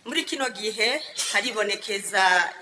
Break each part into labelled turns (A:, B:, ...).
A: Muri kino gihe haribonekeza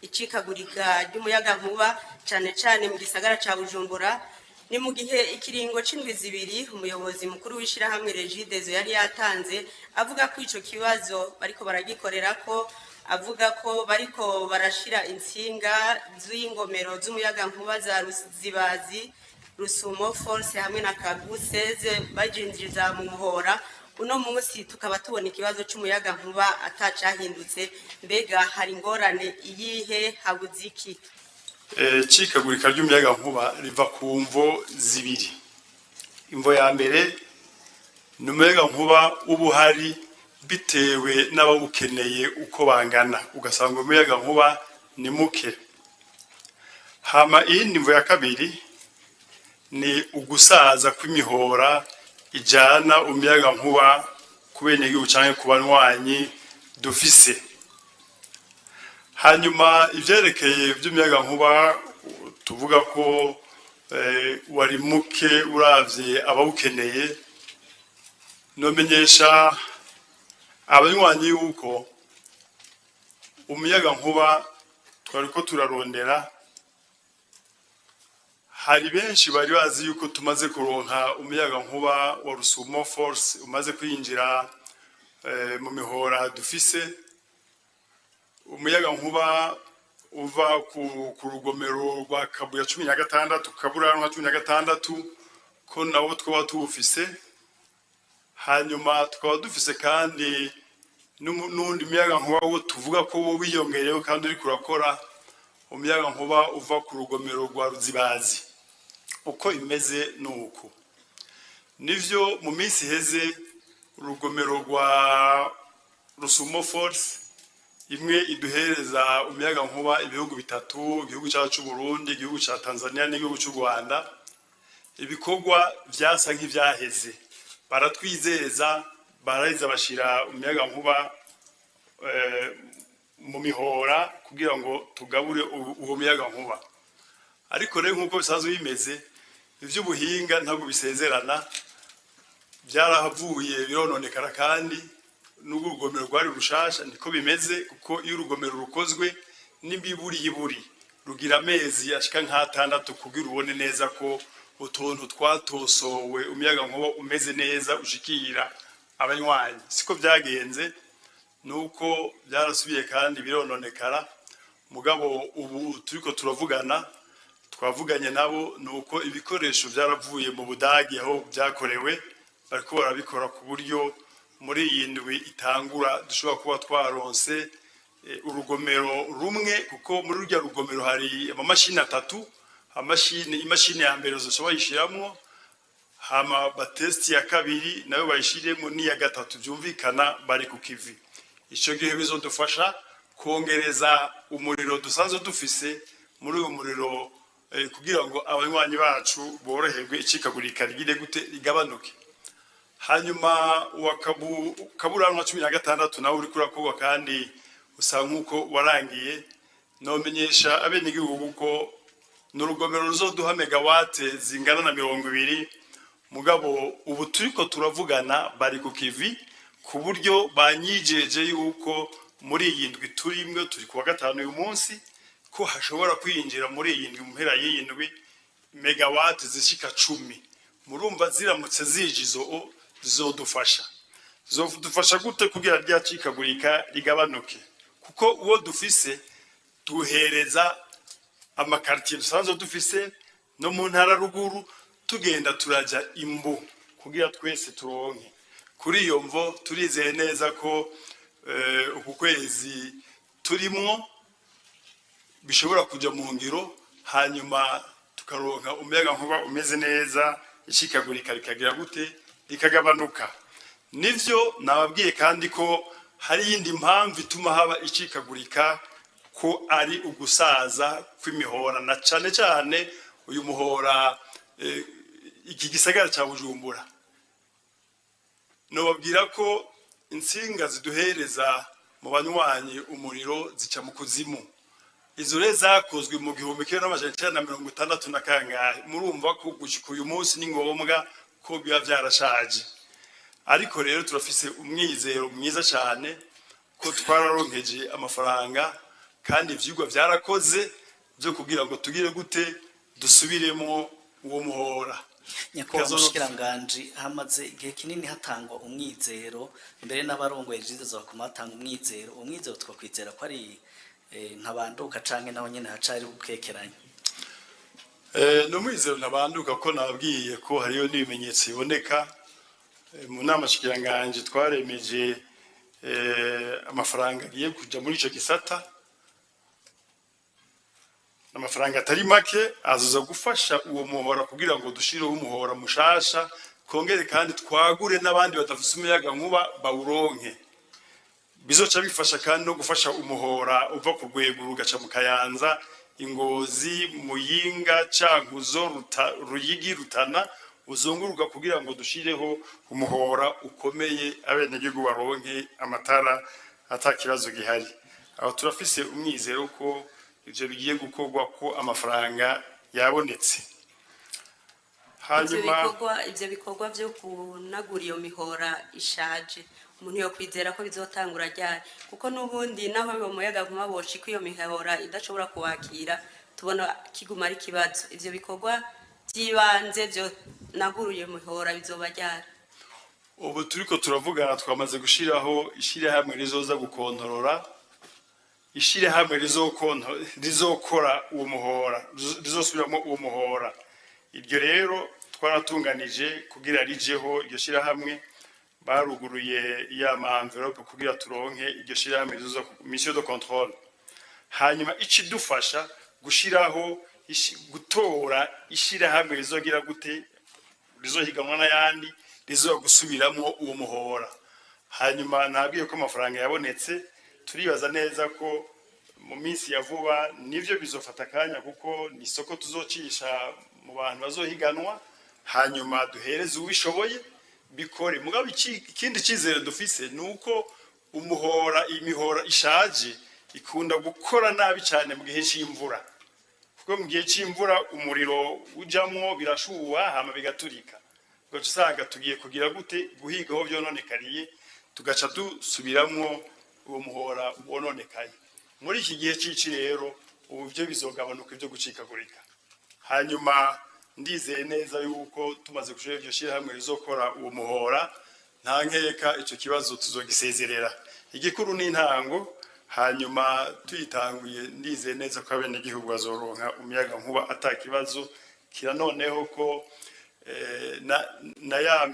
A: icikagurika ry'umuyagankuba, cane cane mu gisagara ca Bujumbura. Ni mu gihe ikiringo c'indwi 2 umuyobozi mukuru w'ishirahamwe Regideso yari yatanze avuga ko ico kibazo bariko baragikorerako, avuga ko bariko barashira intsinga z'ingomero z'umuyagankuba za Ruzibazi, Rusumo Force hamwe na Kabuseze, bajinjiza mu muhora. Uno munsi tukaba tubona ikibazo c'umuyagankuba atacahindutse. Mbega hari ingorane iyihe? Habuze iki?
B: Icikagurika ry'umuyagankuba riva ku mvo zibiri. Imvo ya mbere ni umuyagankuba uba uhari bitewe n'abawukeneye uko bangana, ugasanga umuyagankuba ni muke. Hama iyindi mvo ya kabiri ni ugusaza kw'imihora ijana umuyagankuba ku benegihugu canke ku banywanyi dufise. Hanyuma ivyerekeye vy'umuyagankuba tuvuga ko wari muke uravye abawukeneye, nomenyesha abanywanyi yuko umuyagankuba twariko turarondera, hari benshi bari bazi yuko tumaze kuronka umuyagankuba wa Rusumo Force umaze kwinjira mu mihora dufise, umuyagankuba uva ku rugomero rwa Kabuya 16, Kaburanwa 16, ko nawo twaba tuwufise. Hanyuma tukaba dufise kandi n'uwundi muyagankuba wo tuvuga ko wo wiyongereyeho kandi uriko urakora, umuyagankuba uva ku rugomero rwa Ruzibazi. Uko imeze ni uku: nivyo, mu minsi iheze urugomero rwa Rusumo Force, imwe iduhereza umuyaga nkuba ibihugu bitatu, igihugu cyacu c'u Burundi, igihugu ca Tanzania n'igihugu c'u Rwanda, ibikorwa vyasa nk'ivyaheze. Baratwizeza, baraheza bashira umuyaga nkuba mu mihora kugira ngo tugabure uwo muyaga nkuba. Ariko rero, nk'uko bisanzwe bimeze, ivy'ubuhinga ntabwo bisezerana, byarahavuye birononekara. Kandi n'ubwo urugomero rwari rushasha, niko bimeze, kuko iyo urugomero rukozwe n'imiburiburi rugira amezi ashika nk'atandatu kugira ubone neza ko utuntu twatosowe, umuyaga nkuba umeze neza ushikira abanywanyi. Siko byagenze, nuko byarasubiye kandi birononekara. Mugabo ubu turiko turavugana, twavuganye nabo, nuko ibikoresho byaravuye mu Budagi aho byakorewe, bariko barabikora ku buryo muri iyi ndwi itangura dushobora kuba twaronse urugomero rumwe, kuko muri rurya rugomero hari amamashini atatu. Amashini, imashini ya mbere zoshobora bayishiramwo, hama batesti ya kabiri nayo bayishiremo, n'iya gatatu. Byumvikana bari ku kivi. Ico gihe bizodufasha kongereza umuriro dusanzwe dufise muri uyu muriro kugira ngo abanywanyi bacu boroherwe, icikagurika rigire gute? Rigabanuke. Hanyuma uwa Kaburanwa 16 nawe uriko urakorwa kandi usa nk'uko warangiye. Nomenyesha abenegihugu ko ni urugomero ruzoduha megawate zingana na 20. Mugabo ubu turiko turavugana bari ku kivi, ku buryo banyijeje yuko muri iyi ndwi turimwe, turi kuwa gatanu uyu munsi, ko hashobora kwinjira muri iyi ndwi, mu mpera y'iyi ndwi, megawate zishika 10. Murumva ziramutse zije izo zizodufasha. Zizodufasha gute? Kugira ryacikagurika rigabanuke, kuko uwo dufise tuhereza ama quartiers dusanzwe dufise no mu ntara ruguru, tugenda turaja imbu kugira twese turonke. Kuri iyo mvo turizeye neza ko uku kwezi turimwo bishobora kuja mu ngiro, hanyuma tukaronka umuyaga nkuba umeze neza, ishikagurika rikagira gute? Rikagabanuka. Nivyo nababwiye kandi ko hari iyindi mpamvu ituma haba icikagurika, ko ari ugusaza kw'imihora, na cane cane uyu muhora iki gisagara ca Bujumbura. Nobabwira ko intsinga ziduhereza mu banywanyi umuriro zica mu kuzimu. Izo rero zakozwe mu 1960 na kangahe. Murumva ko gushika uyu munsi ni ngombwa ko biba vyarashaje. Ariko rero turafise umwizero mwiza cane. ko twararonkeje amafaranga kandi ivyigwa vyarakoze byo kugira ngo tugire gute dusubiremo uwo muhora.
C: Nyakubahwa Mushikiranganji, hamaze igihe kinini hatangwa umwizero, mbere n'abarongoye Regideso bakoma batanga umwizero. Uwo mwizero twakwizera ko ari ntabanduka canke naho nyene hacari gukekeranya?
B: Ni umwizero ntabanduka, ko nabwiye ko hariyo n'ibimenyetso biboneka. Mu nama shikiranganji twaremeje amafaranga agiye kuja muri ico gisata, amafaranga atari make azoza gufasha uwo muhora kugira ngo dushireho umuhora mushasha, twongere kandi twagure n'abandi badafise umuyaga nkuba bawuronke. Bizoca bifasha kandi no gufasha umuhora uva ku Rwego ugaca mu Kayanza, Ingozi, Muyinga, Cankuzo, Ruyigi, Rutana, uzunguruka kugira ngo dushireho umuhora ukomeye, abenegihugu baronke amatara ata kibazo gihari. Aho turafise umwizero ko ivyo bigiye gukorwa, ko amafaranga yabonetse.
A: Ivyo
B: Hanyuma
A: bikorwa vyo kunagura iyo mihora ishaje, umuntu yo kwizera ko bizotangura ryari? Kuko n'ubundi naho uwo muyaga nkuba boshika, iyo mihora idashobora kuwakira, tubona kiguma ari ikibazo. Ivyo bikorwa vy'ibanze vyo nagura iyo mihora bizoba ryari?
B: Ubu turiko turavugana twamaze gushiraho ishirahamwe rizoza gukontorora, ishirahamwe rizokora uwo muhora, rizosubiramo uwo muhora. Iryo rero twaratunganije kugira rijeho. Iryo shirahamwe baruguruye ya ma enveloppe kugira turonke iryo shirahamwe rizoza mission de contrôle, hanyuma icidufasha gushiraho gutora ishirahamwe rizogira gute, rizohiganwa n'ayandi, rizoba gusubiramwo uwo muhora. Hanyuma nabwiye ko amafaranga yabonetse. Turibaza neza ko mu minsi ya vuba, nivyo bizofata akanya kuko ni isoko tuzocisha mu bantu bazohiganwa, hanyuma duhereze uwishoboye bikore. Mugabo ikindi cyizere dufise ni uko umuhora, imihora ishaje ikunda gukora nabi cyane mu gihe c'imvura, kuko mu gihe c'imvura umuriro ujamwo birashuha, hama bigaturika, ugaca usanga tugiye kugira gute, guhiga aho vyononekariye, tugaca dusubiramwo uwo muhora wononekaye. Muri iki gihe c'ici rero ubu byo bizogabanuka ibyo gucikagurika. Hanyuma ndizeye neza yuko tumaze gushira iryo shirahamwe rizokora uwo muhora, nta nkeka ico kibazo tuzogisezerera. Igikuru ni intango, hanyuma tuyitanguye ndizeye neza ko abenegihugu bazoronka umuyaga nkuba ata kibazo. Kira noneho ko na ya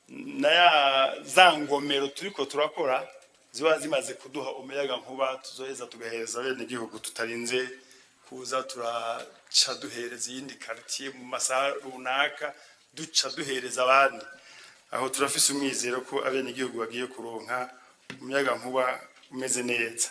B: na ya za ngomero turiko turakora ziba zimaze kuduha umuyaga nkuba, tuzoheza tugahereza abenegihugu tutarinze kuza turaca duhereza iyindi quartier mu masaha runaka, duca duhereza abandi. Aho turafise umwizero ko abenegihugu bagiye kuronka umuyaga nkuba umeze neza.